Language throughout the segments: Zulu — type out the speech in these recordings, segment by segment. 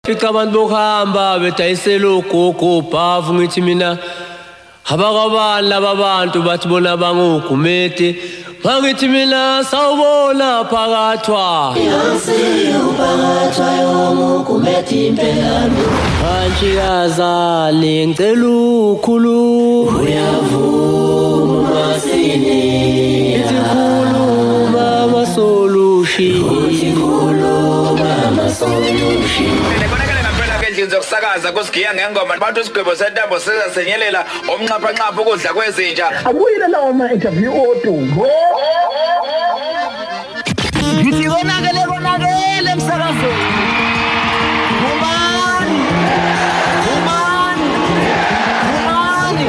Fica abantu bokuhamba bedayisela ugogo ubhavu, ngithi mina abakabani laba bantu, bathi bona bangugumede. Mangithi mina sawubona phakathwa, Antshikazane ngicela ukhuluma, uyavuma masini, ithi khuluma ama-solution, uthi khuluma ama-solution. Endlini zokusakaza kusigiya ngengoma bantu, isigwebo sentambo sizasenyelela umnxaphanxapha ukudla kwezinja. Abuyile lawo ma-interview odumo. Ngithi konakele konakele emsakazweni. Vumani, vumani, vumani.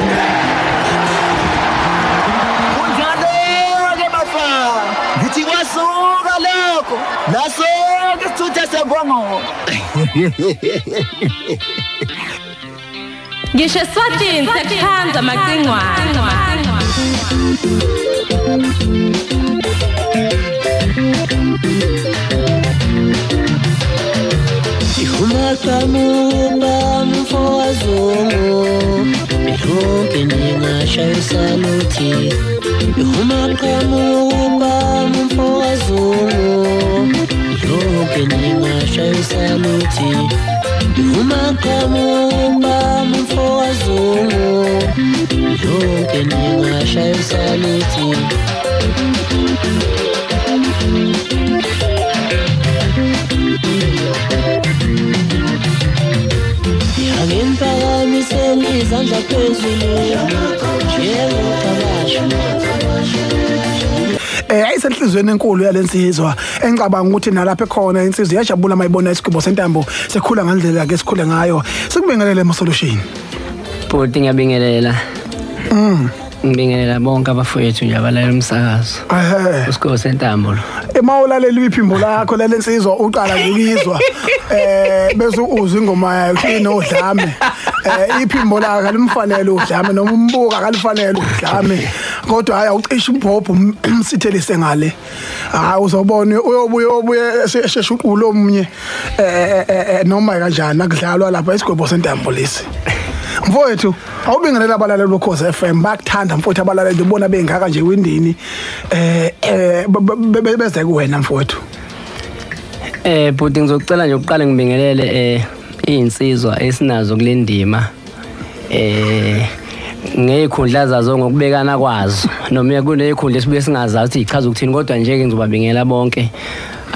Kunjalo-ke bafana, ngithi kwasuka lokho, naso-ke isithutha sembongolo. Ngisho eSwatini sekuthanda amacingwane. Umaqhamuka mfowazungu, lonke ningashaya usaluthi. Umaqhamuka mfowazungu, lonke ningashaya usaluthi. Umaqhamuka mfowazungu, lonke ningashaya usaluthi. Angimphakamiseli izandla phezulu njengokabasha. Ayisenhlizweni enkulu yalensizwa, engicabanga ukuthi nalapha ekhona insizwa iyajabula mayibona isigwebo sentambo sekhula ngandlela ke sikhule ngayo. Sikubingelele ema-solution. Bhuti ngiyabingelela. Ngibingelela bonke abafowethu nje abalalela umsakazo. Isigwebo sentambo lo. Ema ulalela iphimbo lakho lensizwa uqala ukuyizwa bese uzwa ingoma yayo inodlame. Iphimbo lakhe alimfanele udlame, noma umbuka akalifanele udlame, kodwa hayi awucishe umbhobho umsithelise ngale. Hayi uzobona uyobuye uyobuye esheshe uqulo omunye noma kanjani akudlalwa lapha isigwebo sentambo lesi. Mfowethu awubingelela abalaleli boKhozi FM, bayakuthanda mfowethu abalaleli, ubona bengaka nje windini beze kuwena mfowethu. Bhuti ngizocela nje ukuqala ngibingelele izinsizwa esinazo kule ndima ngezikhundla zazo ngokubekana kwazo, noma kunezikhundla esibuye singazazi ukuthi ichaza ukuthini, kodwa nje ke ngizobabingela bonke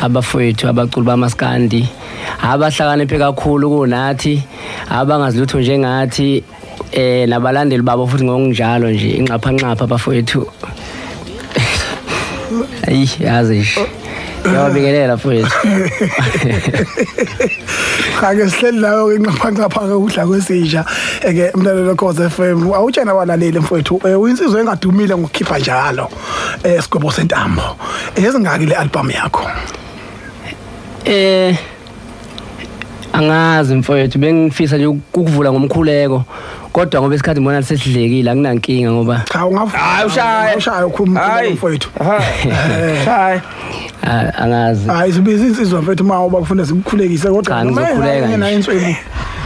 abafowethu abaculi bamaskandi abahlakaniphe kakhulu kunathi, abangazi lutho njengathi, nabalandeli babo futhi ngokunjalo nje inxaphanxapha abafowethu. Ayi yazi nje ngiyabingelela mfowethu. Cha ke sihleli nayo inxaphanxapha ukudla kwesinja ke umlaleli weKhozi FM. Awutshena abalaleli mfowethu, uyinsizwa engadumile ngokukhipha njalo isigwebo sentambo. Ezingaki le album yakho? Angazi mfowethu, bengifisa nje ukuvula ngomkhuleko, kodwa ngoba isikhathi ngibona sesidlekile akunankinga ngoba cha ungavula. Hayi ushaya ushaya ukhuluma mfowethu. Hayi angazi. Hayi sibiza insizwa mfowethu uma ubakufuna sikukhulekise, kodwa ngizokhuleka nayo inswebo.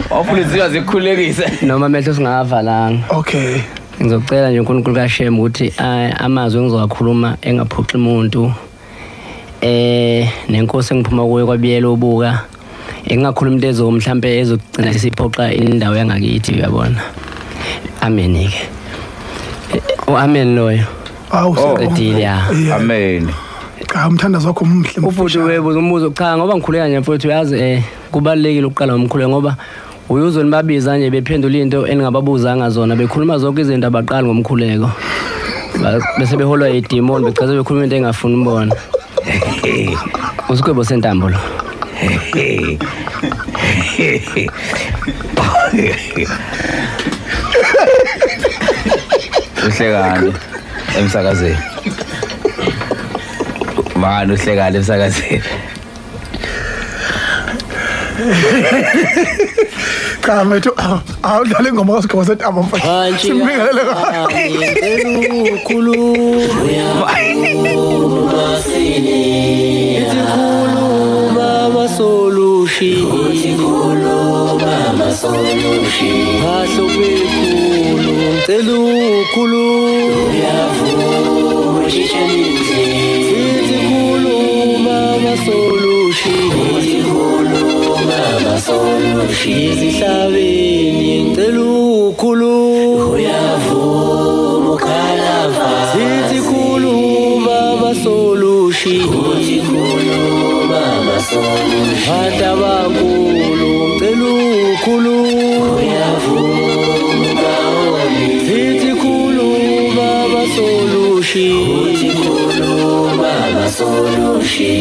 Wafuna insizwa zikukhulekise noma amehlo singavalanga. Okay. Ngizocela nje uNkulunkulu kaShem ukuthi amazwi engizowakhuluma engaphoxi umuntu, nenkosi engiphuma kuyo kwabiyela ubuka engakhuluma into ezo mhlambe ezogcina isiphoxa indawo yangakithi, uyabona. Amen ke. Amen loyo. Awu seqedile ya. Amen. Cha umthandazo wakho umhle. Ufuthi webuza umbuzo cha ngoba ngikhuleka nje mfowethu, uyazi kubalekile ukuqala ngomkhuleko ngoba uyuzwe nibabiza nje bephendula into eningababuzanga zona, bekhuluma zonke izinto abaqali ngomkhuleko. Bese beholwa idemon bechaza bekhuluma into engafuni ubona. Usigwebo sentambo lo. Uhlekani emsakazweni? Mani uhlekani emsakazweni? Cha mfethu awudlala ingoma kasigwebo sentambo mfethu. Simbingelele kakhulu. Ithi khuluma ama-solution. Uthi khuluma ama-solution. Phahlo bekhulu ngicela ukhuluma. Uyavuma ushintshe indlela. Sithi khuluma ama-solution. Uthi khuluma ama-solution. Ezihlabeni ngicela ukhuluma. Uyavuma ukhala phansi. Sithi khuluma ama-solution. Uthi khuluma ama-solution. Bantu abakhulu ngicela ukhuluma. Uyavuma sithi khuluma ama-solution. Uthi khuluma ama-solution.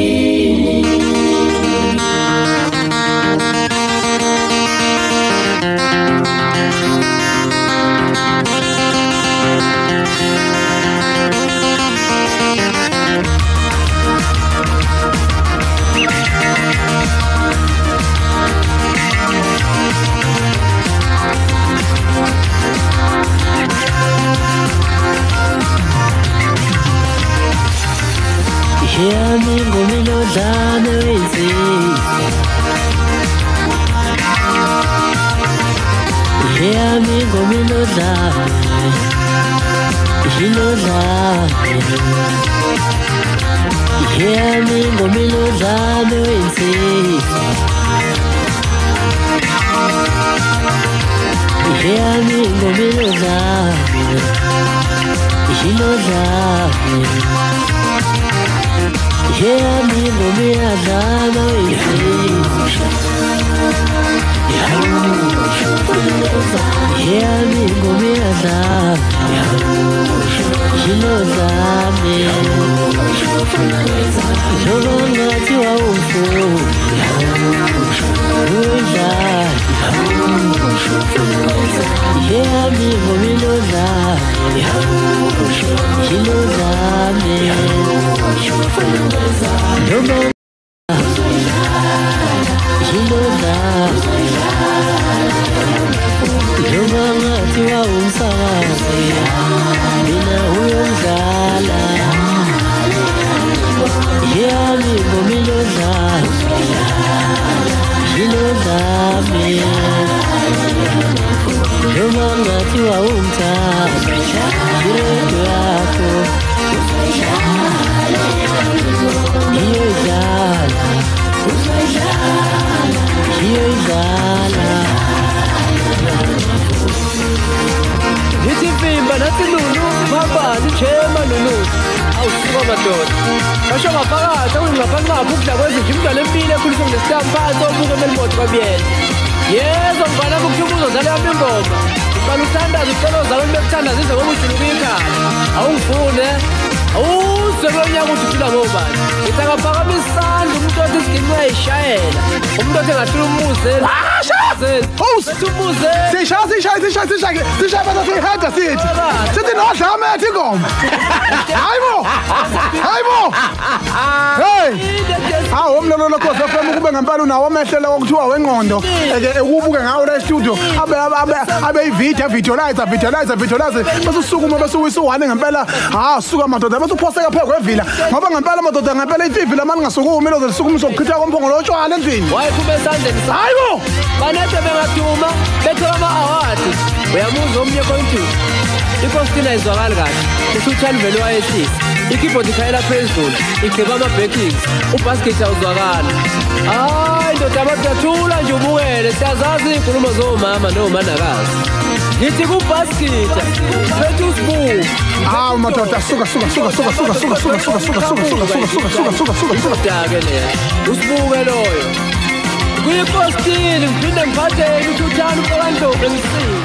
Yami ingoma inodlame wensizwa. Yami ingoma inodlame. Inodlame. Yami ingoma inodlame wensizwa. Yami ingoma inodlame. Inodlame. Yami ingoma iyadlala wensizwa. Yami ingoma iyadlala. Inodlame. Noma ngathiwa umfuni udlala. Yami ingoma inodlame. Inodlame. Noma noma ngathiwa umsakazi mina uyomdlala. Yami ingoma inodlame. Inodlame. Noma ngathiwa umthanda iredio yakho iyodlala. Iyodlala. Ngithi vimba nathi lulu phambani chema lulu. Awusuka madoda. Basho ngaphakathi awungaphanqapha ukudla kwezinja umdlalo empilo ekhuliswa ngestamp phansi obuke emelimoto kwabiyela. Yezwa mfana ukuthi uzodlala yami ingoma. Uqala uthandaza ucela ozalwane bekuthandazisa ngoba ujuluka ikhala. Awungifune. Awuze kulo nyaka uthi uphila ngobani. Ngithi akaphakamisa isandla umuntu othi isiginci uyayishayela. Umuntu othi engahlula umuzeli. Umuze. Sishaya sishaya sishaya sishaya sishaya bese siheda sithi. Sithi nodlame ethi ingoma. Hayibo. Hayibo. Hey. Hawu umlolo lokhozi FM kube ngempela unawo amehlelo okuthiwa wengqondo eke ekubuke ngawo la studio abe abe abe ivideo visualizer visualizer visualizer bese usukuma bese uyisuwane ngempela. Ha suka madoda bese uphoseka phezu kwevila ngoba ngempela madoda ngempela ivila manje ngasukumi lozo lisukuma uzochitha komphongolo otshwala endlini. Wayephuma esandleni sakhe. Hayibo. Banethe bengaduma bethola ama-award. Uyamuzwa omnye kontu. Ikostina izwakali kahle. Usuthani vele wayehlisa. I-keyboard ikhayela phezulu, igqiba ama-backings, ubasket awuzwakali. Hayi ndoda amadoda nje ubukele, siyazazi iy'nkulumo zomama nomanakazi. Ngithi kubasket, phethe usibuku. Hawu madoda suka suka suka suka suka suka suka suka suka suka suka suka suka suka suka suka suka. Indoda-ke leyo, usibuke loyo. Kuyikostini ngiphinde ngiphathele uthuthane umfokandlovu engisile.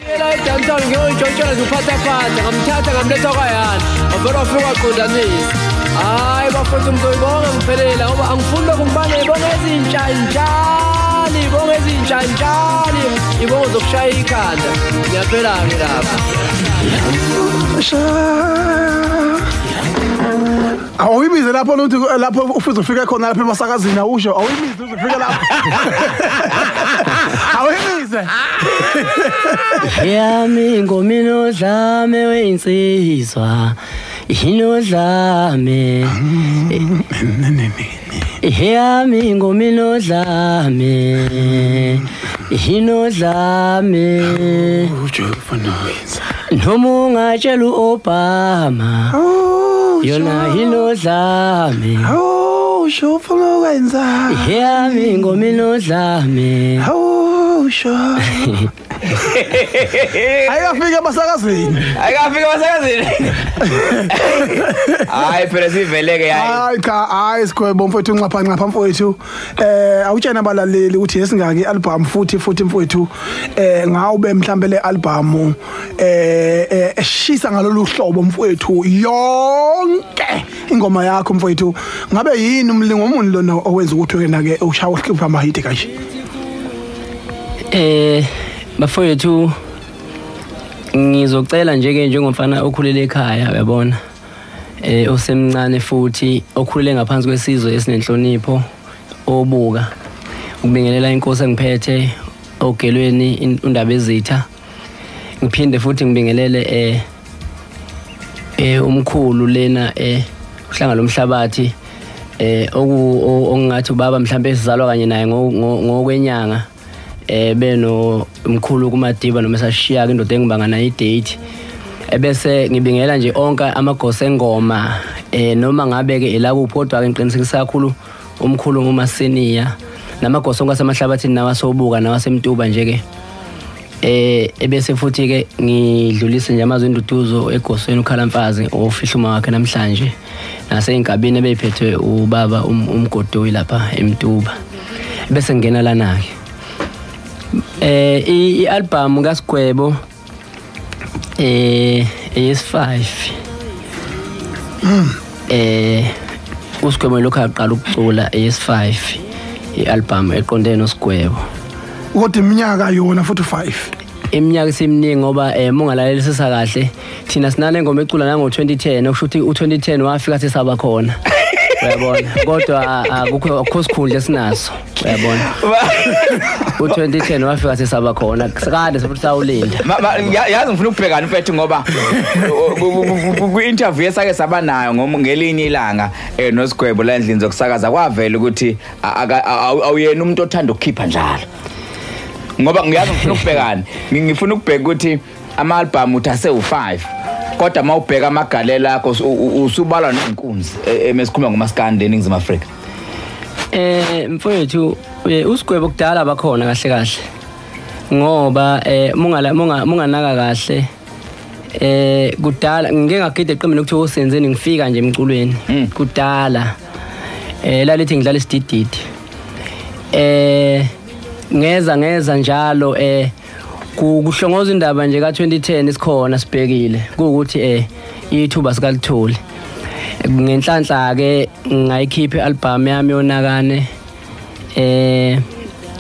Ngiyela edowntown ngiyoyintshontshela ngiphathaphatha ngamthatha ngamletha kwayana wavele wafika waqondanisa. Hhayi bafowethu ngizoyibonga ngiphelela ngoba angifuni lokhu ngibane ibonga ezintshanjani ibonga ezintshanjani ibongo zokushaya ikhanda. Ngiyaphela-ke lapha. Awuyibize lapho uthi lapho ufike ufike khona lapha emasakazini awusho awuyibize uzofika lapho. Awuyibize. Yami ingoma inodlame weyinsizwa. Inodlame. Iheyami ingoma inodlame, inodlame. Noma ungatshela uObama, yona inodlame. Iheyami ingoma inodlame. Ayikafika abasakazini. Ayikafika abasakazini. Hayi phela siveleke hayi. Hayi cha, hayi Sigwebo mfowethu, nxapha nxapha mfowethu. Awutshena abalaleli ukuthi esingaki ialbum futhi mfowethu ngawube mhlambe le album eshisa ngalolu hlobo mfowethu yonke ingoma yakho mfowethu. Ngabe yini umlingo omuni lona owenza ukuthi wena ke ushawa uhlupha amahiti kanje? Bafowethu ngizocela nje ke njengomfana okhulele ekhaya, uyabona, osemncane futhi okhulele ngaphansi kwesizwe esinenhlonipho, obuka ukubingelela inkosi engiphethe ogelweni undaba ezitha. Ngiphinde futhi ngibingelele umkhulu lena uhlanga lomhlabathi, okungathi ubaba mhlambe esizalwa kanye naye ngokwenyanga, beno mkhulu kuMadiba noma esashiya indoda engibanga nayo idate. Ebese ngibingela nje onke amagosa engoma, noma ngabe ke elakuphi, kodwa ke ngiqinisekisa kakhulu umkhulu uMaseniya namagosa onke asemahlabathini nawasobuka nawasemtuba nje ke. Ebese futhi ke ngidlulise nje amazwi enduduzo egosweni uKhalamfazi ofihla uma wakhe namhlanje, nasey'inkabini ebeyiphethwe ubaba umgodoyi lapha eMtuba. Ebese ngena lana ke i-album kaSigwebo es5. uSigwebo lokho aqala ukucula es5 i-album eqondene noSigwebo. Kodwa iminyaka yona futhi 5. Iminyaka isiminingi ngoba mungalalelisisa kahle thina sinale ngoma ecula nango 2010, okusho ukuthi u2010 wafika sesaba khona. Uyabona, kodwa akukho sikhundla esinaso, uyabona. U2010 wafika sesaba khona, kade futhi sawulinda. Yazi ngifuna ukubhekana mfethu ngoba ku-interview esake saba nayo ngelinye ilanga noSigwebo la endlini zokusakaza kwavela ukuthi awuyena umuntu othanda ukukhipha njalo. Ngoba ngiyazi ngifuna ukubhekana, ngifuna ukubheka ukuthi ama-album uthi asewu5. Kodwa mawubheka amagalela akho usubalwa nenkunzi emesikhuluma ngomaskandi eNingizimu Afrika. Mfowethu uSigwebo kudala bakhona kahle kahle. Ngoba munganaka kahle kudala ngike ngagida eqembini okuthiwa osenzeni ngifika nje emculweni kudala. Lalithi ngidlala isidididi. Ngeza njalo kuhlongoza indaba nje ka2010 isikhona sibhekile ukuthi ithuba sikalitholi. Ngenhlanhla ke ngayikhipha ialbum yami yonakane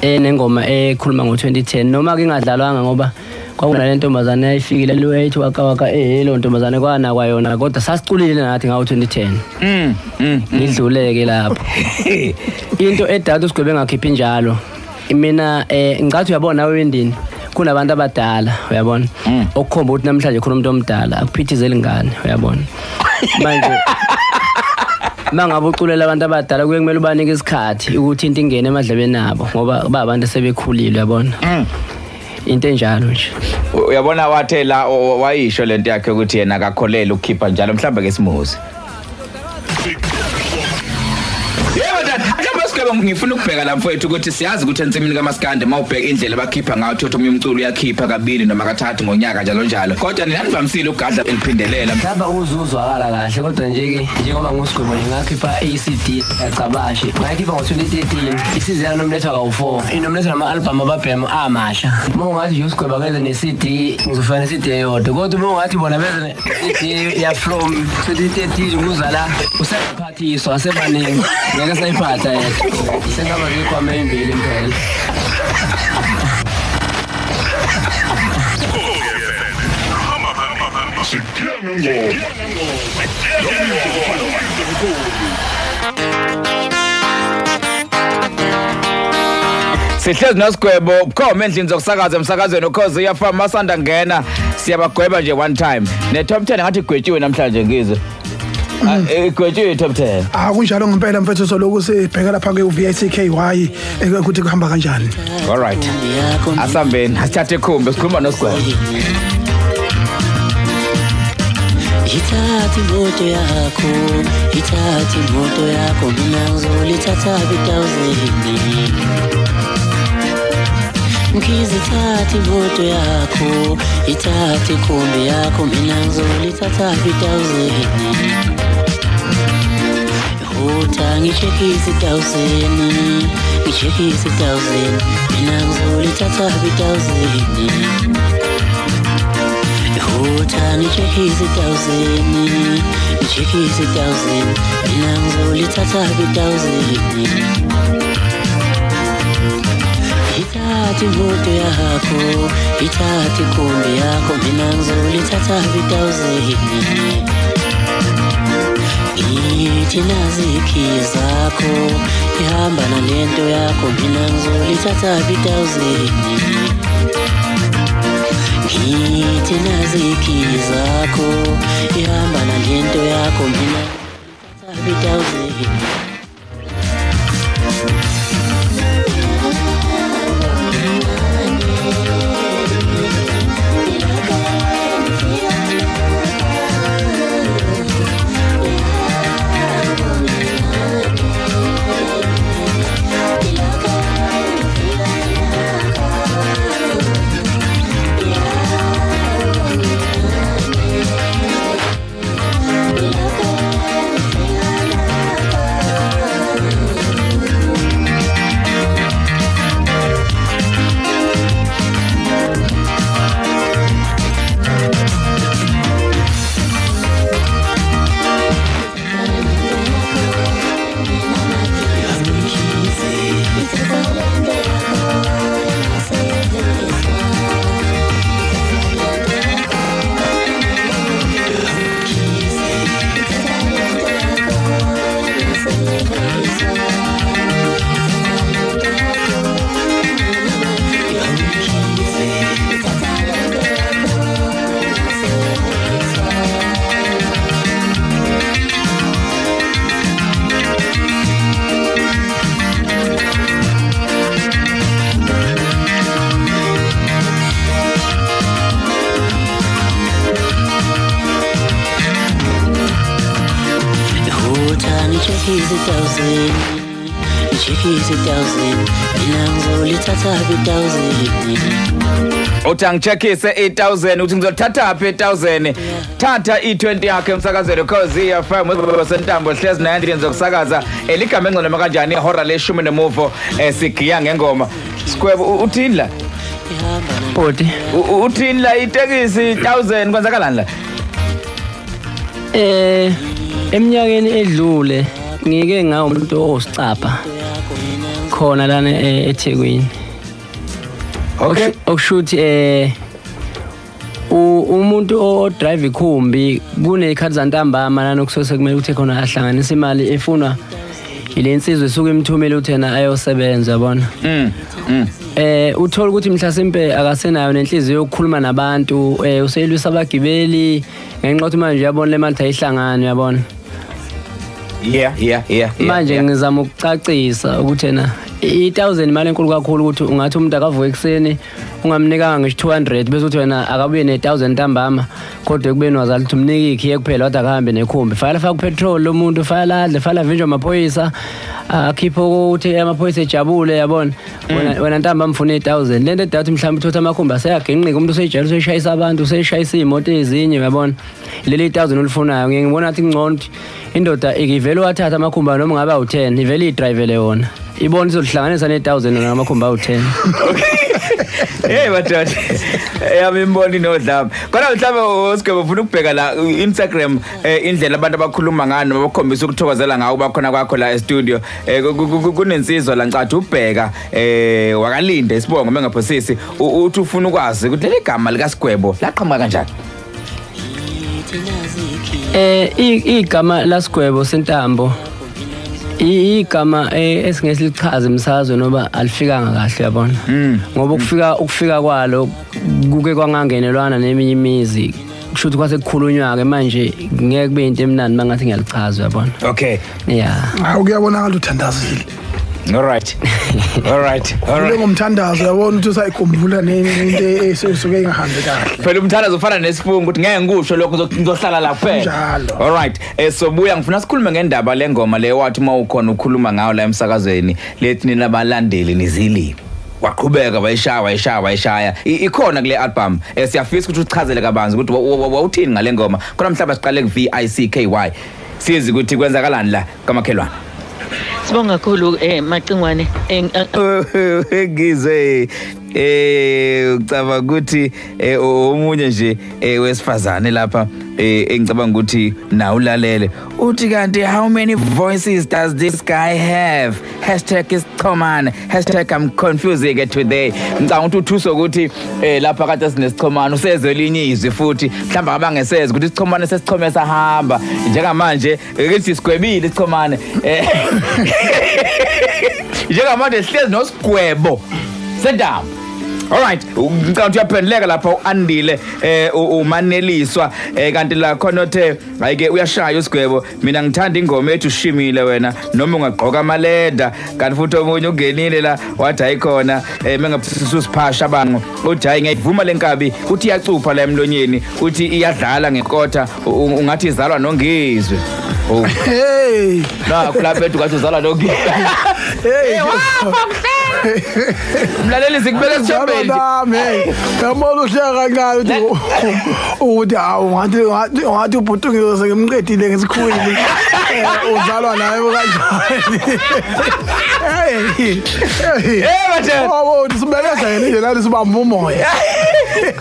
enengoma ekhuluma ngo2010, noma ke ingadlalwanga ngoba kwakunale ntombazane ayifikile lo ethi waka waka lo ntombazane kwana kwayona, kodwa sasiculile nathi ngawo 2010. Ngidluleke lapho. Into edala uSigwebo engakhiphi njalo mina ngicathi uyabona wendini kunabantu abadala, uyabona, okukhomba ukuthi namhlanje khona umuntu omdala akuphithizela ingane, uyabona. Manje mangabe uculela abantu abadala kuye kumele ubanike isikhathi ukuthi into ingene emadlebeni abo ngoba ba abantu sebekhulile, uyabona. Into enjalo nje. Uyabona wathela wayisho lento yakhe ukuthi yena akakholele ukukhipha njalo, mhlawumbe ke simuzi. Ngifuna ukubheka la mfowethu ukuthi siyazi ukuthi ensimini kaMaskandi mawubheka indlela abakhipha ngayo, uthola omunye umculo uyakhipha kabili noma kathathu ngonyaka njalo njalo, kodwa nina nivamisile ukugadla eliphindelela. Mhlawumbe uzuzwakala kahle, kodwa nje ke njengoba nguSigwebo nje ngakhipha i-CD yacabashe, ngayikhipha ngo-2013 isizana nomletha kawu-4 inomletha nama-albhamu ababhemu amasha. Uma ungathi nje uSigwebo akeze ne-CD ngizofika ne-CD eyodwa, kodwa uma ungathi bona beze ne-CD ya from 2013 kuza la usephathiswa asebaningi ngeke sayiphatha yethu. Sengaba ngikwame imbili impela. Sihlezi noSigwebo bukhoma endlini zokusakaza emsakazweni ukhozi uyafama masanda ngena siyabagweba nje one time. Ne top 10 ngathi igwetshiwe namhlanje ngizwe. Igwetshwe top 10. Ah, kunjalo ngempela mfethu, soloku sibheka lapha ke uVICKY ukuthi kuhamba kanjani. All right. Asambeni, asithathe ikhumbi sikhuluma noSigwebo. Ithathe imoto yakho, ithathe imoto yakho, mina ngizolithatha bi-1000. Mkhize ithathe imoto yakho, ithathe ikhumbi yakho, mina ngizolithatha bi-1000. Ihotha ngicheckise 1000, ngicheckise 1000, mina ngizolithatha bi-1000. Ihotha ngicheckise 1000, ngicheckise 1000, mina ngizolithatha bi-1000. Ithathe imoto yakho, ithathe ikhumbi yakho, mina ngizolithatha bi-1000. Ngithi nazi ikhiye zakho, ihamba nalento yakho, mina ngizolithatha bi-1000. Ngithi nazi ikhiye zakho, ihamba nalento yakho, mina ngizolithatha bi-1000. Ngicheckise 1000, ngicheckise 1000, mina ngizolithatha bi-1000. Uthi angicheckise 8000, uthi ngizolithatha phi 8000? Thatha i20 yakho emsakazweni Ukhozi FM wesentambo hlezi 9 zokusakaza eligama engcono noma kanjani ihora leshumi nemuvo sigiya ngengoma. Sigwebo uthini la? Bhuti uthini la itekisi 1000 kwenzakalani la? Eminyakeni edlule ngike ngawo umuntu osicapha khona lana eThekwini. Okay. Okushuthi umuntu o drive ikhumbi kunezikhathi zantambama lana okusose kumele ukuthi khona ahlanganise imali efunwa ile nsizwe esuke imthumele uthi yena ayosebenza, yabona. Uthola ukuthi mhlasimpe akasenayo nenhliziyo yokukhuluma nabantu, useyilwisa abagibeli ngenxa yokuthi manje uyabona le mali ayihlangani, uyabona. Yeah. Manje ngizama ukucacisa ukuthi yena i-1000 imali enkulu kakhulu ukuthi ungathi umuntu akavuka ekuseni ungamnikanga ngisho 200 bese uthi wena akabuye ne-1000 ntambama, kodwa ekubeni wazala ukuthi umnike ikhiye kuphela wathi akahambe nekhumbi. Fayela faka upetrol lo muntu, fayela adle, fayela avinjwe amaphoyisa, akhiphe ukuthi amaphoyisa ejabule, yabona. Wena ntambama mfuna i-1000. Lento edathi mhlawumbe uthotha amakhumbi aseyaginqika, umuntu useyijela useyishayisa abantu, useyishayisa iy'moto ezinye, uyabona. Leli 1000 olifunayo ngiye ngibona ngathi kungcono ukuthi indoda ikivele wathatha amakhumbi noma ngabe awu-10 ivele iyidrayivele wona, ibona izohlanganisa ne-1000 namakhumbi awu-10. Hey madoda, yami imboni nodlame. Kodwa mhlawumbe uSigwebo ufuna ukubheka la Instagram indlela abantu abakhuluma ngayo noma bakhombisa ukuthokozela ngawo bakhona kwakho la e-studio. Kunensizwa la ncathi ubheka wakalinde isibongo mengaphosisi uthi ufuna ukwazi ukuthi leli gama likaSigwebo laqhamuka kanjani. Igama laSigwebo Sentambo igama esingeke emsakazweni noba alifikanga kahle, yabona. Ngoba ukufika kwalo kuke kwangangenelwana neminye imizi Kusho ukuthi kwase kukhulunywa ke manje ngeke kube into emnandi mangathi ngiyalichaza, uyabona. Okay. Yeah. Hawu, kuyabonakala uthandazile. All right. All right. All right. Ngomthandazo uyabona ukuthi usayikhumbula nento esuke ingahambi kahle. Phela umthandazo ufana nesifungo ukuthi ngeke ngikusho lokho, ngizohlala la kuphela. Njalo. All right. Sobuya ngifuna sikhulume ngendaba lengoma le wathi uma ukhona ukhuluma ngayo la emsakazweni lethi nina abalandeli nizilimi. Waqhubeka wayishaya wayishaya wayishaya. Ikhona kule album. Siyafisa ukuthi uchazele kabanzi ukuthi wawuthini ngale ngoma. Khona mhlawumbe siqale ku VICKY. Sizi ukuthi kwenzakalani la kamakhelwane. Sibonga kakhulu Macingwane. Ngizwe ucabanga ukuthi omunye nje wesifazane lapha engicabanga ukuthi na ulalele uthi kanti how many voices does this guy have? #isichomane #I'm confusing today. Ngicabanga ukuthi uthuso ukuthi lapha kade sinesichomane usezwe elinye izwi futhi mhlawumbe abangesezwe ukuthi isichomane sesichome sahamba njengamanje ukuthi sigwebile isichomane njengamanje sihlezi nosigwebo sentambo. All right, ngicabanga ukuthi uyaphenduleka lapha uAndile uManeliswa kanti la khona othe ayike uyashaya usigwebo, mina ngithanda ingoma ethi ushimile wena noma ungagqoka amaleda. Kanti futhi omunye ungenile la wathi ayikhona mengaphisusiphasha bango uthi hayi ngiyivuma lenkabi, uthi iyacupha la emlonyeni, uthi iyadlala ngenkotha ungathi izalwa nongizwe. Oh hey, nakho lapha ethi ungathi uzalwa nongizwe. Hey, mlaleli sikubeka esithembeni nami. Hey, yabona uhleka kancane uthi hawu ngathi ubhuti ngizoze ngimqedile ngesikhwili. Uzalwa naye kanjani? Hey. Hey manje. Oh, sibekezele nje la sibamba umoya.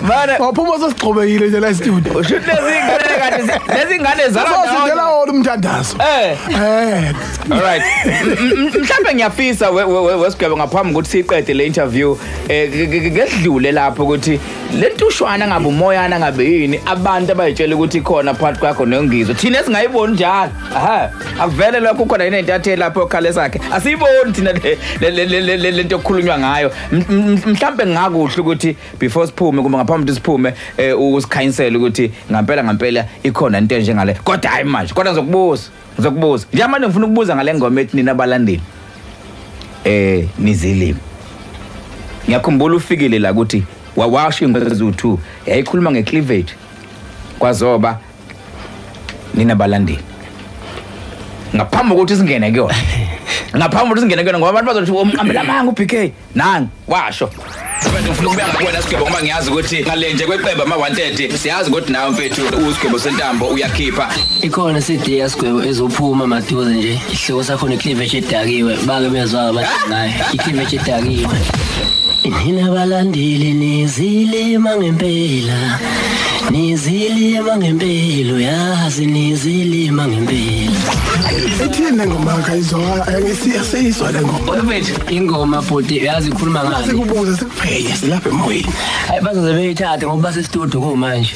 Mana waphuma sesigxobekile nje la studio. Usho lezi ngane kanti lezi ngane zalwa nawe. Sindela wona umthandazo. All right. Mhlawumbe ngiyafisa wesigwebo ngaphambi ukuthi siqede le interview ngesidlule lapho ukuthi lentushwana ngabe umoyana ngabe yini abantu abayitshela ukuthi ikhona phakathi kwakho nongizwe thina esingayiboni njalo. Aha, akuvele lokho khona inentatheli lapho okhale sakhe asiyiboni thina lento okukhulunywa ngayo. Mhlawumbe ngakuhle ukuthi before siphume kumbe ngaphambi ukuthi siphume usikhanyisele ukuthi ngampela ngampela ikhona into enjengale. Kodwa hayi manje, kodwa ngizokubuza njengamanje ngifuna ukubuza ngale ngoma ethi nina abalandeli nizilimi. Ngiyakhumbula ufikile la ukuthi wawasho ingoma 2 yayikhuluma ngecleavage kwazoba nina abalandeli ngaphambi kokuthi singene kuyona ngoba abantu bazothi umqambela amanga uBK nani washo. Ngifuna ukubeka kuwena Sigwebo ngoba ngiyazi ukuthi ngale nje kweqembu ama 130 siyazi ukuthi nawe mfethu uSigwebo sentambo uyakhipha. Ikhona CD yaSigwebo ezophuma maduze nje, isihloko sakhona icleavage edakiwe, bake bezwa abantu ngayo icleavage edakiwe. Nina balandeli nizilima ngempela, nizilima ngempela, uyazi nizilima ngempela. Ithini le ngoma akayizwa, siyizwa le ngoma. Ingoma bhuti uyazi ikhuluma ngani? Sikubuze sikuphenye silapha emoyeni. Hayi bazoze beyithathe ngoba base-studio kumanje.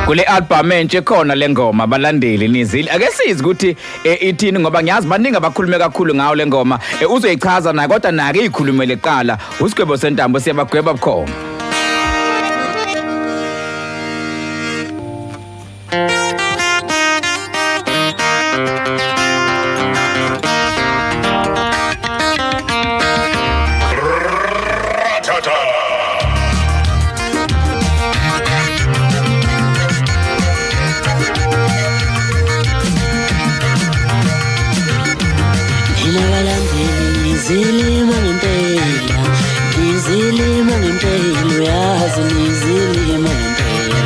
Kule album entsha khona lengoma abalandeli nizile. Ake sizi ukuthi ithini ngoba ngiyazi baningi abakhulume kakhulu ngayo lengoma. Uzoyichaza naye kodwa nake ikhulumele kuqala. Usigwebo sentambo siyabagweba bukhoma. Nizilima ngempela, nizilima ngempela, uyazi nizilima ngempela.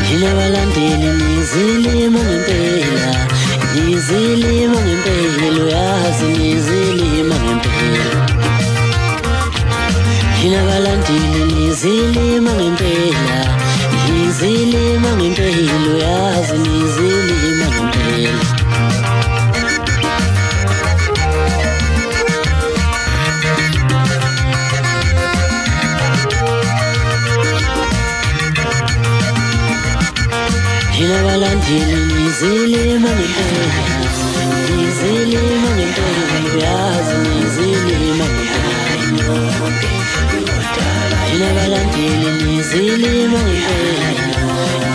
Nina balandeli nizilima ngempela, nizilima ngempela, uyazi nizilima ngempela. Nina balandeli nizilima ngempela, nizilima ngempela, uyazi nizilima ngempela. Nina balandeli nizilima ngempela, Nizilima ngempela uyazi nizilima ngempela. Nina balandeli nizilima ngempela.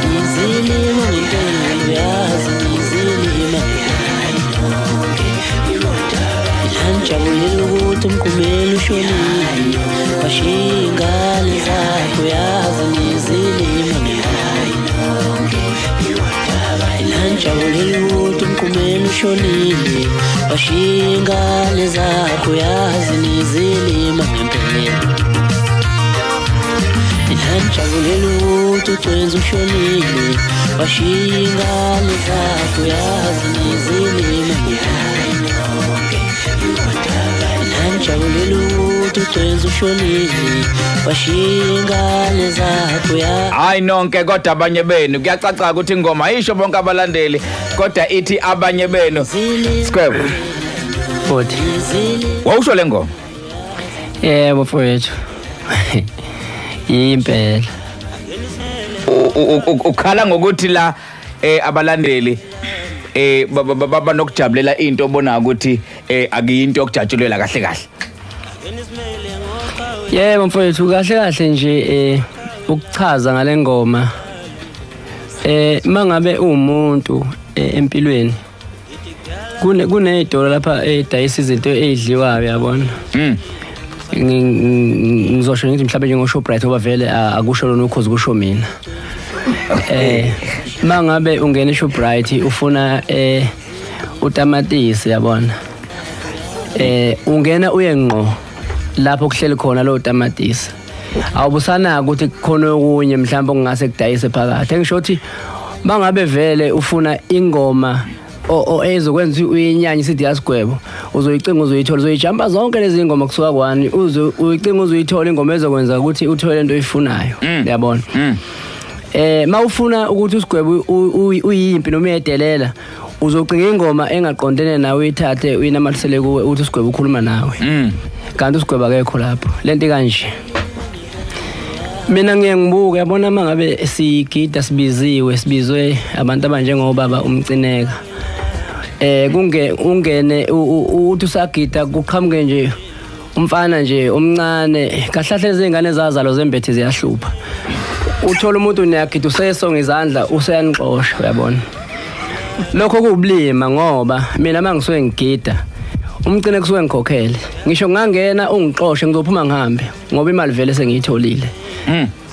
Nizilima ngempela uyazi nizilima ngempela. Ngijabulela ukuthi umgqumelo ushonile, washiya ingane zakho yazi nizilima ngempela. Ngijabulela ukuthi umgqumelo ushonile, washiya ingane zakho yazi nizilima ngempela. Ngijabulela ukuthi uCwenza ushonile, washiya ingane zakho yazi nizilima ngempela. Ngijabulela ukuthi uCwenza ushonile, washiya ingane zakho ya. Hayi nonke kodwa abanye benu kuyacaca ukuthi ingoma ayisho bonke abalandeli kodwa ithi abanye benu. Sigwebo futhi wawusho le ngoma? Yebo mfowethu, impela ukhala ngokuthi la abalandeli banokujabulela into obona ukuthi akuyinto yokujatshulela kahle kahle. Yebo mfowethu, kahle kahle nje ukuchaza ngale ngoma, mangabe umuntu empilweni kunezitolo lapha edayisa izinto ezidliwayo yabona. Ngizosho ngithi mhlawumbe njengo-Shoprite ngoba vele akusho lona ukhozi kusho mina. Mangabe ungena eShoprite ufuna utamatisi yabona, ungena uye ngqo lapho kuhleli khona lo tamatisi, awubusana ukuthi kukhona okunye mhlawumbe okungase kudayise phakathi. Engisho ukuthi mangabe vele ufuna ingoma ezokwenza uyinyanya isithi yasigwebo, uzoyicinga uzoyithola, uzoyijamba zonke lezi ingoma kusuka kwani, uyicinga uzoyithola ingoma ezokwenza ukuthi uthole lento oyifunayo yabona. Mawufuna ukuthi usigwebo uyimpi noma uyedelela, uzocinga ingoma engaqondene nawe uyithathe uyinamathisele kuwe uthi usigwebo ukhuluma nawe, kanti usigwebo akekho lapho. Lento kanje mina ngiye ngibuke yabona, mangabe sigida sibiziwe sibizwe abantu abanjengobaba uMcineka, ungene uthi usagida kuqhamuke nje umfana nje omncane kahlahle izingane zazalo zembethe ziyahlupha, uthola umuntu uniyagida usesonga izandla useyanixosha uyabona. Lokho kuwubulima ngoba mina mangisuke ngigida umcine kusuke ngikhokhele, ngisho ngangena ungixoshe ngizophuma ngihambe ngoba imali vele sengiyitholile.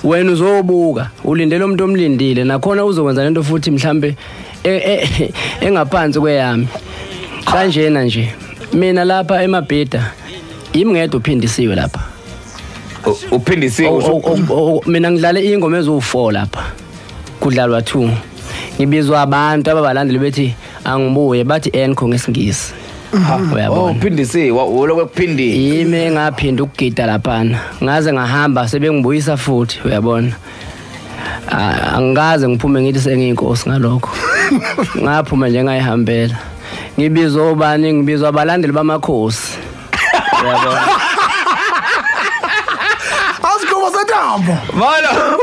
Wena uzobuka ulindele umuntu omlindile nakhona uzokwenza lento futhi mhlambe engaphansi kweyami. Kanjena nje mina lapha eMabhida yimi ngedwa uphindisiwe lapha. Uphindisiwe? Mina ngidlale ingoma eziwu4 lapha, kudlalwa 2. Ngibizwa abantu ababalandeli bethi angibuye, bathi enko ngesingisi. Uyabona? Uphindisiwe lokho kuphindile. Yimi engaphinda ukugida laphana, ngaze ngahamba sebengibuyisa futhi uyabona. Angikaze ngiphume ngithi sengiyinkosi ngalokho. Ngaphuma nje ngayihambela. Ngibizwa obani? Ngibizwa abalandeli bamakhosi. Uyabona? Asigoma Molo.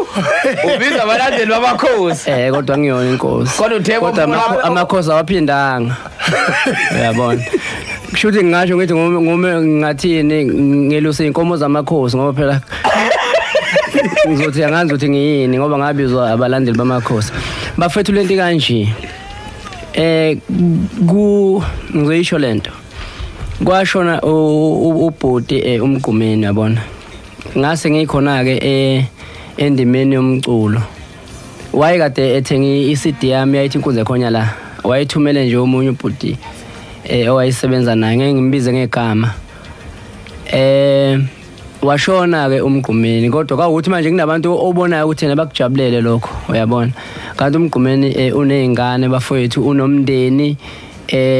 Ubiza abalandeli bamakhosi. Kodwa ngiyona inkosi. Kodwa uthe amakhosi awaphindanga. Uyabona? Kusho ukuthi ngingasho ngithi ngume ngathini ngeluse inkomo zamakhosi ngoba phela ngizothi angazi ukuthi ngiyini ngoba ngabizwa abalandeli bamakhosi. Bafethu lento kanje. Ku ngizoyisho lento. Kwashona ubhuti uMgqumeni yabona. Ngase ngikhona ke endimeni yomculo. Wayekade ethenga iCD yami yayithi inkunzi ekhonya la. Wayethumele nje omunye ubhuti owayesebenza naye, ngeke ngimbize ngegama. Washona ke uMgqumeni, kodwa kwawukuthi manje kunabantu obonayo ukuthi yena bakujabulele lokho uyabona. Kanti uMgqumeni unezingane bafowethu, unomndeni,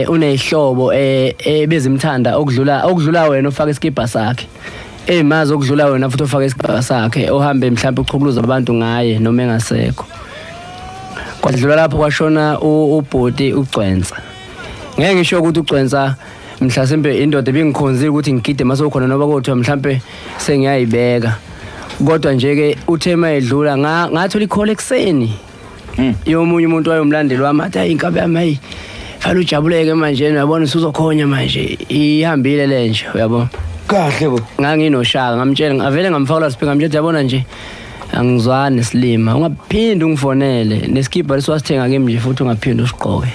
unezihlobo ebezimthanda okudlula wena ofaka isikibha sakhe. Emazi okudlula wena futhi ofaka isikibha sakhe ohambe mhlawumbe uchukuluza abantu ngaye noma engasekho. Kwadlula lapho kwashona ubhuti uCwensa. Ngeke ngisho ukuthi uCwensa mhlasimbe indoda ebingikhonzile ukuthi ngigide mase khona noba kodwa mhlambe sengiyayibeka. Kodwa nje ke uthe mayedlula ngathola ikhole ekseni. Yomunye umuntu wayomlandeli wami athi hayi inkabi yami hayi Fanele ujabuleke manje uyabona usuzokhonya manje ihambile lenje uyabo. Kahle bo. Nganginoshaka ngamtshela ngavele ngamfaka la speaker ngamtshela yabona nje angizwani nesilima ungaphindi ungifonele nesikibha lesiwasithenga kimi nje futhi ungaphindi usigqoke.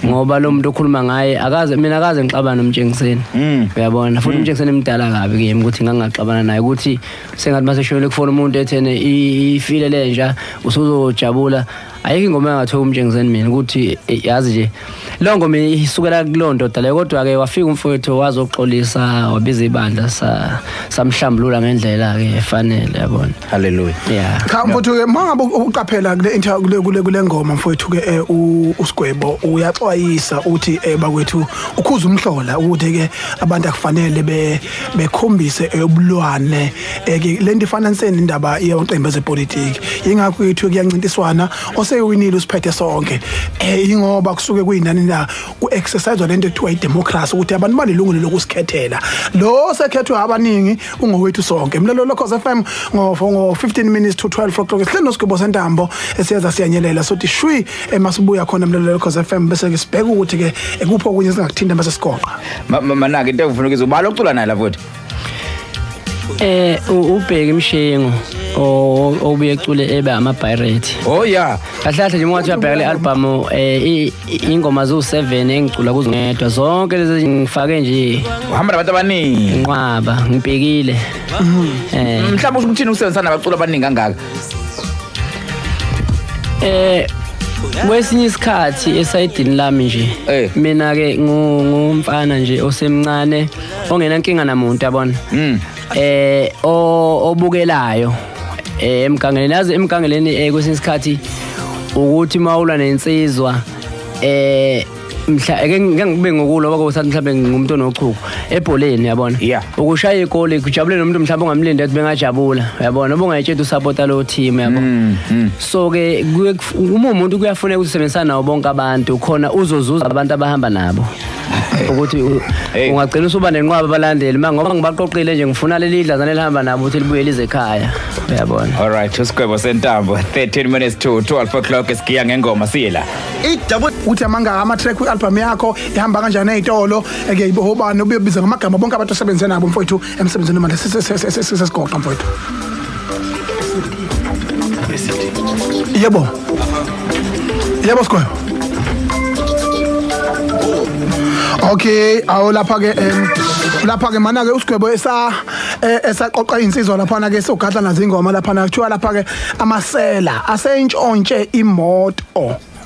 Ngoba lo muntu okhuluma ngaye akaze mina akaze ngixabana nomtshengiseni. Uyabona futhi umtshengiseni emdala kabi kimi ukuthi ngangaxabana naye ukuthi sengathi maseshonele kufona umuntu ethene ifile lenja usuzojabula. Ayikho ingoma engathiwa umtshengiseni mina ukuthi yazi nje lo ngoma isukela kuloo ndoda leyo, kodwa ke wafika umfowethu wazoxolisa wabiza ibandla samhlambulula ngendlela ke efanele yabona. Hallelujah. Yeah. Cha mfowethu ke mangabe uqaphela kule kule ngoma mfowethu ke uSigwebo uyaxwayisa uthi bakwethu ukhuza umhlola ukuthi ke abantu akufanele bekhombise ubulwane ke lento ifananseni indaba yamaqembu ezepolitiki, ingakho yethu kuyancintiswana osewinile usiphethe sonke ingoba kusuke kuyinani na ku-exercise lento ekuthiwa i-democracy ukuthi abantu banelungelo lokusikhethela lo sekhethwe abaningi ungowethu sonke. Mlalo Lokhozi FM ngo 15 minutes to 12 o'clock sihleli noSigwebo Sentambo esiyeza siyanyelela sothi shwi emasibuya khona Mlalo Lokhozi FM bese ke sibheka ukuthi ke ekupho okunye singakuthinta bese sigoqa. Manake into engifuna ukuzwa ubala ocula naye la futhi. Ubheka imshengo obuye ecule ebe ama pirate. Oh yeah. Kahle kahle nje ungathi uyabheka le album ingoma zu7 engicula kuzongedwa zonke lezi ngifake nje. Uhamba nabantu abaningi. Inqwaba ngibhekile. Mhlawumbe usho ukuthini ukusebenzisana nabaculi abaningi kangaka? Kwesinye isikhathi esayidini lami nje mina ke ngumfana nje osemncane ongenankinga namuntu yabona. Obukelayo emgangeleni yazi emgangeleni kwesinye isikhathi ukuthi mawulwa nensizwa mhla eke ngeke ngokulo bakosathi mhlawumbe ngumuntu onochuku ebholeni yabona, ukushaya igoli kujabule nomuntu mhlawumbe ongamlindi ethi bengajabula yabona, ubungayitshela usupporta lo team yabo. So ke uma umuntu kuyafuneka ukuthi usebenzisane nawo bonke abantu khona uzozuza abantu abahamba nabo ukuthi ungagcina usuba nenqwaba abalandeli ngoba ngibaqoqile nje ngifuna leli idlazana elihamba nabo ukuthi libuye lize ekhaya uyabona. All right, uSigwebo Sentambo 13 minutes to 12 o'clock esigiya ngengoma siye la uthi amanga ama track kwi-album yakho ihamba kanjani ezitolo eke ibobani ubiza ngamagama bonke abantu osebenze nabo mfowethu emsebenzini manje sesigoqa mfowethu. Yebo. Yebo Sigwebo. Okay, awu lapha ke lapha ke mana ke uSigwebo esaqoqa insizwa lapha na ke sogadla nazo ingoma lapha na kuthiwa lapha ke amasela asentshontshe imoto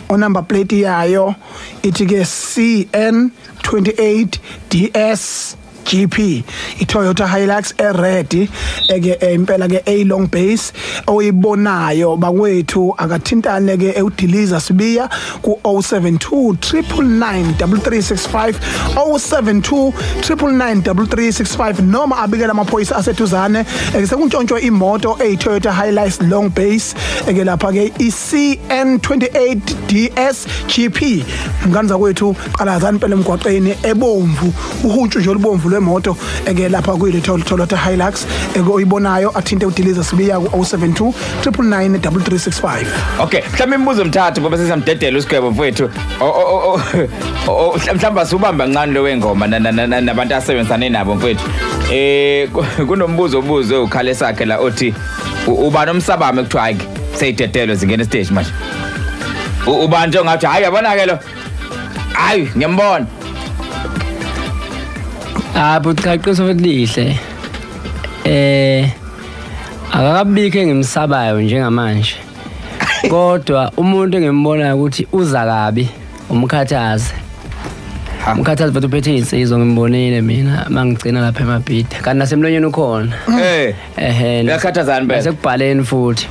o number plate yayo ithi ke CN 28 DS GP iToyota Hilux ered eke impela ke a long base oyibonayo bakwethu akathintane ke eudiliza Sibiya ku 072 999 3365 072 999 3365 noma abikela amaphoyisa aseduzane sekuntshontshwe imoto eyi Toyota Hilux long base eke lapha ke iCN 28 DS GP. Mngani zakwethu qalazani impela emgwaqeni ebomvu uhuntshu nje olubomvu lwemoto eke lapha kuyile Toyota Hilux eke oyibonayo athinte udiliza Sibiya ku 072 999 3365. Okay, mhlawumbe imibuzo emithathu ngoba sesamdedela uSigwebo mfowethu. Mhlawumbe asubamba kancane lo wengoma nabantu asebenzisane nabo mfowethu. Kunombuzo obuzwe ukhale sakhe la othi ubani omsabame kuthiwa hayi seyidedelwe zingena stage manje. Ubani nje ongathi hayi yabona ke lo. Hayi ngiyambona. But cha iqiniso futhi lihle. Akakabikho engimsabayo njengamanje. Kodwa umuntu engimbonayo ukuthi uza kabi umkhathazi. Umkhathazi futhi uphethe insizwa ngimbonile mina mangigcina lapha eMabhida. Kanti nasemlonyeni ukhona. Uyakhathazana impela. Nasekubhaleni futhi.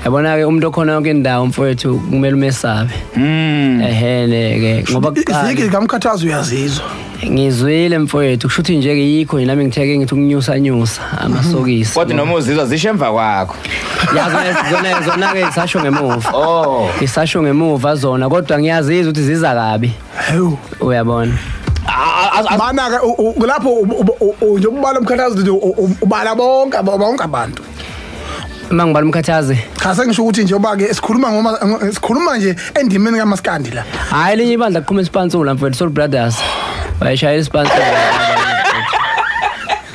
Yabona ke umuntu okhona yonke indawo mfowethu kumele umesabe. Ke ngoba iziki kamkhathazi uyazizwa. Ngizwile mfowethu kusho ukuthi nje ke yikho nami ngitheke ngithi ukunyusa nyusa amasokisi. Kodwa noma uzizwa zisho emva kwakho. Yazi zona ke isasho ngemuva. Oh. Isasho ngemuva zona kodwa ngiyazizwa ukuthi ziza kabi. Hawu. Uyabona. Mana ke lapho nje ubala umkhathazi ubala bonke abantu. Mangibala umkhathazi. Cha sengisho ukuthi nje oba ke sikhuluma ngoma sikhuluma nje endimeni kaMaskandi la. Hayi linye ibandla kuqhuma isipansula mfowethu, Soul Brothers. Bayishaya isipansula.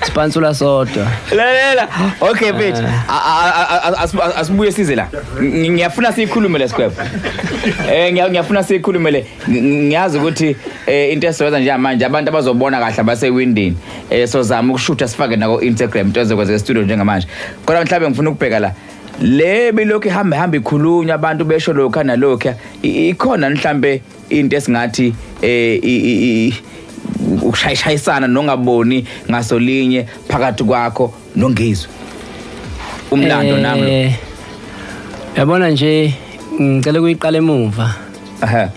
Isipansula sodwa. Lalela. Okay mfethu. Asibuye size la. Ngiyafuna siyikhulume lesigwebo. Ngiyafuna siyikhulume le. Ngiyazi ukuthi into esizoyenza nje manje abantu abazobona kahle abasewindini. Sozama ukushutha sifake nako Instagram into ezokwenzeka e-studio njengamanje. Kodwa mhlawumbe ngifuna ukubheka la. Le bilokhu ihamba hamba ikhulunywa abantu besho lokho nalokho. Ikhona mhlambe into esingathi ukushayishayisana nongaboni ngasolinye phakathi kwakho nongizwe. Umlando nami. Yabona nje ngicela ukuyiqala emuva. Aha.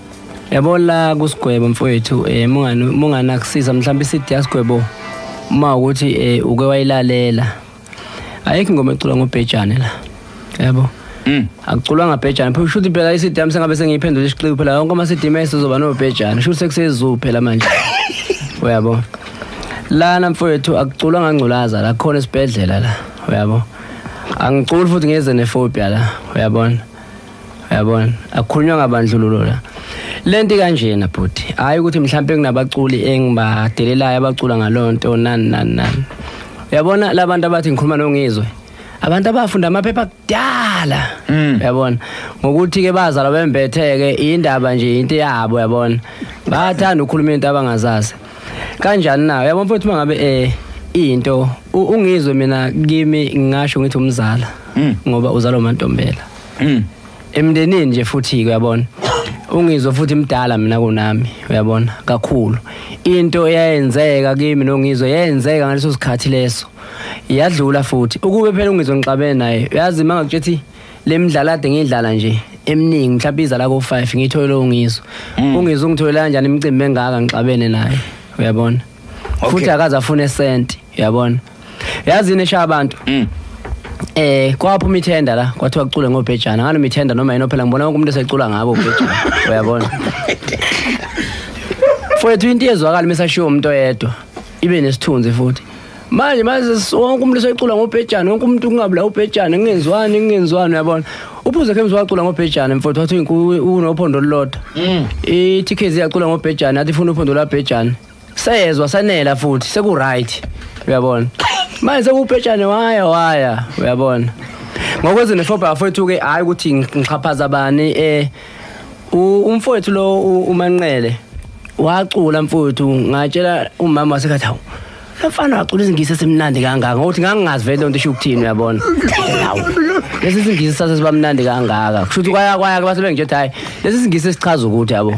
Yabona kusigwebo mfowethu munganakusiza mhlawumbe isithi yasigwebo uma ukuthi uke wayilalela. Ayikho ingoma eculwa ngobhejane la. Yabo. Akuculwa ngabhejane. Phela usho ukuthi phela isithi yami sengabe sengiyiphendula isiqiwu phela yonke ama CD mase zoba nobhejane. Usho sekusezu phela manje. Uyabo. Lana mfowethu akuculwa ngangculaza la khona esibhedlela la. Uyabo. Angiculi futhi ngeze nephobia la. Uyabona. Uyabona. Akukhulunywa ngabandlululo la. Lento kanjena bhuti. Hayi ukuthi mhlawumbe kunabaculi engibadelelayo abacula ngalonto nani nani nani. Uyabona labantu abathi ngikhuluma nongizwe. Abantu abafunda amaphepha kudala. Uyabona. Ngokuthi ke bazalwa bembetheke indaba nje into yabo uyabona. Bayathanda ukukhuluma into abangazazi. Kanjani na? Uyabona mfowethu mangabe into ungizwe mina kimi ngingasho ngithi umzala ngoba uzalwa uMantombela. Emndenini nje futhi uyabona. Ungizwe futhi imdala mina kunami uyabona kakhulu. Into eyenzeka kimi nongizwe yenzeka ngaleso sikhathi leso. Iyadlula futhi. Ukube phela ungizwe ngixabene naye. Uyazi mangakuthi lemidlalo ade ngidlala nje eminingi mhlawumbe iza la ko 5 ngithola ungizwe. Ungizwe ungithola kanjani imicimbi engaka ngixabene naye uyabona. Futhi akaze afune cent uyabona. Yazi nesha abantu. Kwaphuma ithenda la kwathiwa kucule ngobhejana ngalo mithenda noma yini phela ngibona wonke umuntu esecula ngabo ubhejana uyabona. Mfowethu into iyezwakala mesashiwo umuntu oyedwa ibe nesithunzi futhi. Manje wonke umuntu esecula ngobhejana wonke umuntu kungabula ubhejana ngingenzwani uyabona. Uphuze Khemzi wacula ngobhejana mfowethu wathi unophondo olulodwa. iTKZ yacula ngobhejana athi ifuna uphondo lwabhejana. Seyezwa sanela futhi seku right uyabona. Manje sekubhejane waya uyabona. Ngokwenza nephobia bafowethu ke hayi ukuthi ngixhaphaza bani umfowethu lo uManqele wacula mfowethu ngatshela umama wasekhathi hawu lo mfana wacula izingisi esimnandi kangaka ngokuthi ngangingazi vele lonto isho ukuthini uyabona. Hawu lesi singisi sase sibamnandi kangaka kusho ukuthi kwaya base bengitshela hayi lesi singisi esichaza ukuthi yabo.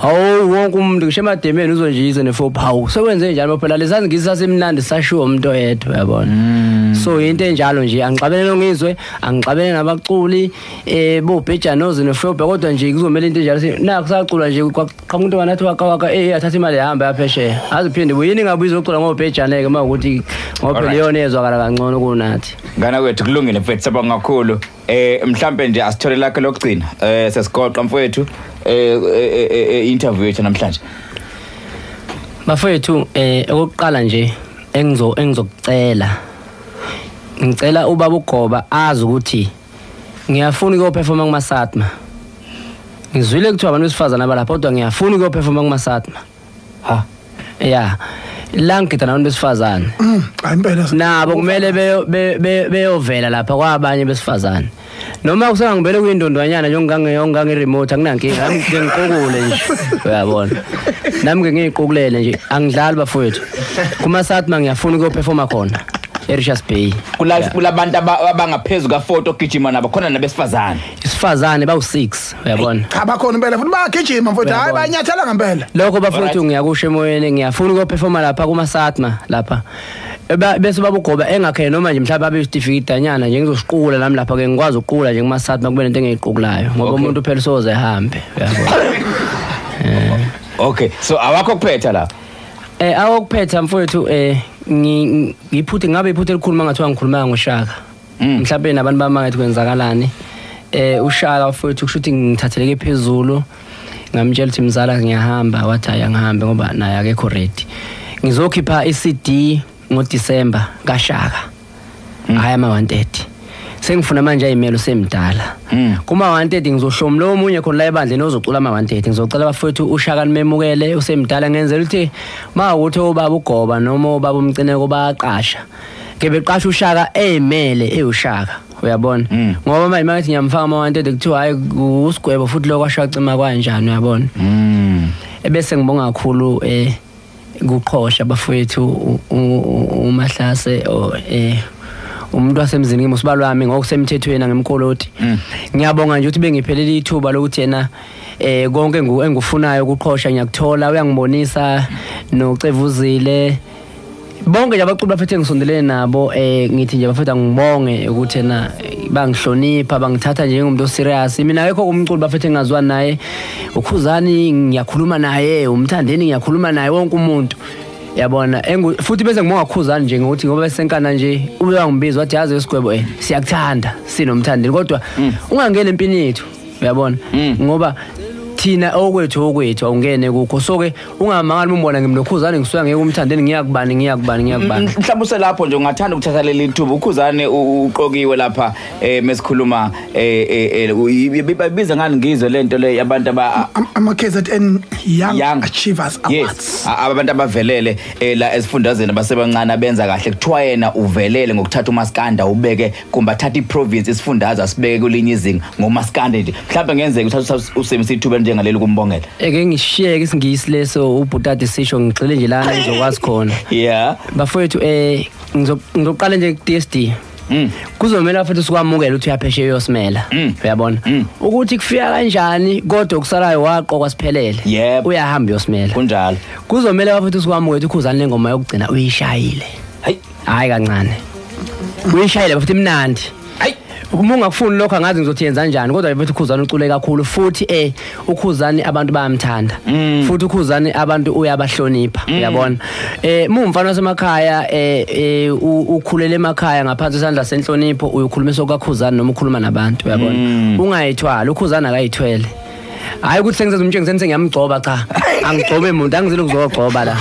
Hawu wonke umuntu ngisho emademeni uzonje nephobia hawu sekwenze njalo phela lesi singisi sasimnandi sashiwo umuntu oyedwa uyabona. So into enjalo nje angixabene nongizwe angixabene nabaculi bobhejana ozinephobia kodwa nje kuzomela into enjalo nakho sacula nje kwaqhamuka umuntu wanathi waka athatha imali ehamba yaphesheya aziphinde buyini ngabe izocula ngobhejane ke mawukuthi ngoba phela iyona ezwakala kangcono kunathi. Ngana kwethu kulungile mfethu sabonga kakhulu. Mhlambe nje asithole lakhe lokugcina sesigoqa mfowethu interview yethu namhlanje. Bafowethu okokuqala nje engizokucela ngicela ubaba uGoba azi ukuthi ngiyafuna ukuyoperforma kumaSatma. Ngizwile kuthiwa abantu besifazana abalapha kodwa ngiyafuna ukuyoperforma kumaSatma. Ha. Yeah. La ngigida nabantu besifazane. Impela. Nabo kumele beyovela lapha kwabanye besifazane. Noma kusangibele kuyindondwanyana njengokungange remote anginankinga ngiqokule nje uyabona. Nami ke ngiyiqokulele nje angidlali bafowethu. KumaSatma ngiyafuna ukuyoperforma khona eRichards Bay. Kulabantu abangaphezulu ka40 ogijima nabo khona nabesifazane. Isifazane bawu6 uyabona. Cha bakhona impela futhi bayagijima mfowethu hayi banyathela ngempela. Lokho bafowethu ngiyakusho emoyeni ngiyafuna ukuyoperforma lapha kumaSatma lapha. Bese baba uGoba engakhe noma nje mhlawumbe abe isitifiketi anyana nje ngizosiqula nami lapha ke ngikwazi ukuqula nje kumaSatma kube nento engiyiqukulayo ngoba umuntu phela soze ehambe uyabona. Okay so awakho kuphetha la. Awokuphetha mfowethu ngiphuthe ngabe iphuthe elikhulu mangathiwa ngikhuluma ngoShaka. Mhlawumbe nabantu bamangathi kwenzakalani. uShaka mfowethu kusho ukuthi ngithatheleke phezulu ngamtshela ukuthi mzala ngiyahamba wathi hayi angihambe ngoba naye akekho ready. Ngizokhipha iCD ngoDecember kaShaka. Hayi ama 130. Sengifuna manje ayimelo semdala. Kuma 130 ngizohlomla omunye khona la ebandleni ozocula ama 130. Ngizocela bafowethu uShaka nimemukele usemdala, ngenzela ukuthi mawukuthi ubaba uGoba noma ubaba uMcineko bayaqasha. Ke beqasha uShaka eyimele eyuShaka, uyabona? Ngoba manje mangithi ngiyamfaka ama 130 kuthiwa hayi uSigwebo futhi lokho ashacima kanjani, uyabona? Ebese ngibonga kakhulu kuqhosha bafowethu uMahlase umuntu wasemzini kimi usibalo wami ngokusemthethweni ngemkoloti. Ngiyabonga nje ukuthi bengiphelele ithuba lokuthi yena konke engufunayo kuqhosha ngiyakuthola, uyangibonisa noCevuzile bonke nje abaculi bafethe ngisondelene nabo. Ngithi nje bafethu angibonge ukuthi yena bangihlonipha, bangithatha njengomuntu oserious. Mina akekho umculi bafethe engazwani naye, uKhuzani ngiyakhuluma naye, uMthandeni ngiyakhuluma naye, wonke umuntu yabona. Futhi bese ngibonga Khuzani nje ngokuthi ngoba senkana nje ube wangibiza wathi yazi isigwebo siyakuthanda sinoMthandeni, kodwa ungangena empini yethu, uyabona? Ngoba thina okwethu awungene kukho. So ke ungamangali umbona ngimnoKhuzani ngisuka ngeke uMthandeni ngiyakubani ngiyakubani ngiyakubani. Mhlawumbe uselapho nje ungathanda ukuthatha leli thuba. uKhuzani uqokiwe lapha mesikhuluma babiza ngani ngizwe lento le abantu ama KZN Young Achievers Awards. Yes, abantu abavelele la esifundazweni abasebancane abenza kahle. Kuthiwa yena uvelele ngokuthatha umaskanda ubeke kumbe athatha iprovince isifundazwe asibeke kulinye izinga ngomaskanda nje. Mhlawumbe ngenzeka uthatha usebenzisa ithuba njengaleli kumbongela. Eke ngishiyeke isingisi leso ubhutati sisho, ngigxile nje lana ngizokwazi khona. Yeah. Bafowethu ngizoqala nje ku DSD. Kuzomela futhi sikwamukela ukuthi uyaphesheya uyosimela, uyabona? Ukuthi kufika kanjani kodwa okusalayo waqokwa siphelele. Uyahamba uyosimela. Kunjalo. Kuzomela futhi sikwamukela ukuthi uKhuzani lengoma yokugcina uyishayile. Hayi, hayi kancane. Uyishayile futhi imnandi. Uma ungakufuni lokho angazi ngizothi yenza kanjani, kodwa futhi uKhuzani ucule kakhulu futhi uKhuzani abantu bayamthanda. Futhi uKhuzani abantu uyabahlonipha, uyabona? Mumfana wasemakhaya ukhulele emakhaya ngaphansi kwesandla senhlonipho, uyokhulumisa okaKhuzani noma ukhuluma nabantu, uyabona? Ungayithwali, uKhuzani akayithwele. Hayi ukuthi sengizenza umtshengiseni sengiyamgcoba, cha. Angigcobe umuntu, angizile ukuzogcoba la.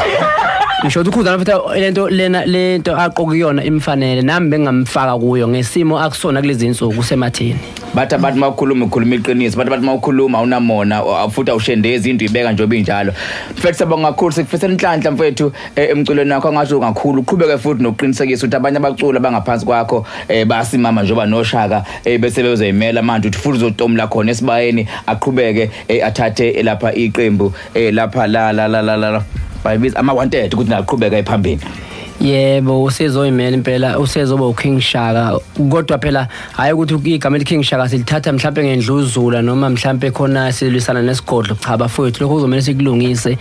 Ngisho ukuthi uKhuzani futhi lento lena lento aqoka kuyona imfanele, nami bengamfaka kuyo ngesimo akusona kulezi insuku usematheni. Bathi abantu mawukhuluma ukhuluma iqiniso, bathi abantu mawukhuluma awunamona futhi awushendezi into ibeka nje obinjalo. Mfethu sabonga kakhulu, sikufisela inhlanhla mfethu emculweni wakho, angasho kakhulu uqhubeke futhi nokuqinisekisa ukuthi abanye abaculi abangaphansi kwakho bayasimama njengoba noShaka bese bezoyimela manje ukuthi futhi uzotomla khona esibayeni aqhubeke athathe lapha iqembu lapha la la la la bayibiza ama wanted ukuthi naqhubeka ephambili. Yebo, usezoyimela impela, usezoba uKing Shaka. Kodwa phela hayi ukuthi igama elithi King Shaka silithatha mhlawumbe ngendluzula noma mhlawumbe khona silwisana nesigodlo. Cha bafowethu, lokho kuzomela sikulungise.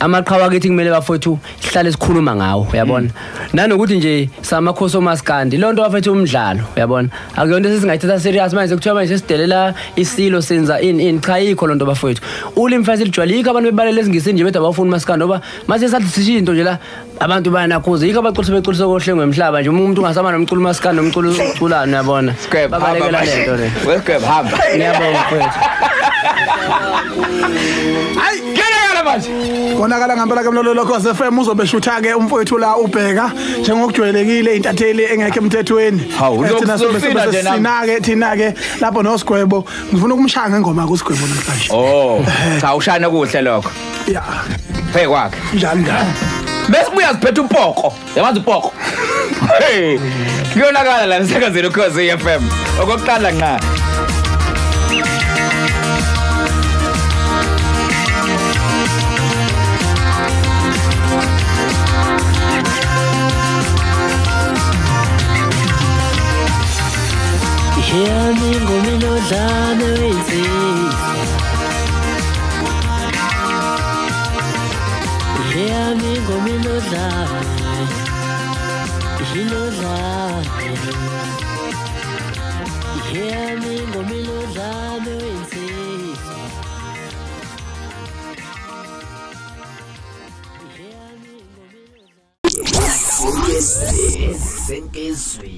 Amaqhawe akithi kumele bafowethu sihlale sikhuluma ngawo, uyabona? Nanokuthi nje samakhosi omaskandi, lonto bafethu umdlalo, uyabona? Akuyonto esingayithatha serious manje kuthiwa manje sidelela isilo senza ini cha yikho lonto bafowethu. Ulimi mfethu lijwayelike abantu bebalele esingisini nje bethi abafuni umaskandi ngoba mase sathi sisho into nje la abantu bayanakhuza. Yikho abaculi sebeculisa kohle ngomhlaba nje, umuntu ungasama nomculo umaskandi nomculo uculana, uyabona? Babalekela lento le. Welcome hamba. Ngiyabonga mfowethu. Hayi, ngeke manje. Konakala ngempela ke mlolo lokho FM uzobe shutha ke umfowethu la ubheka njengokujwayelekile intatheli engekho emthethweni. Thina sobe sinake thina ke lapho noSigwebo, ngifuna ukumshaya ngengoma kuSigwebo namhlanje. Oh, cha ushana kuhle lokho. Yeah. Phe kwakhe. Njalo njalo. Bese buya siphethe upoko. Yamazi upoko. Hey, kuyonakala la emsakazweni Ukhozi FM. Okokuqala nqa. Yami ngomino dlame wensizwa, yami ngomino dlame, inodlame, yami ngomino dlame wensizwa. Senkizwi.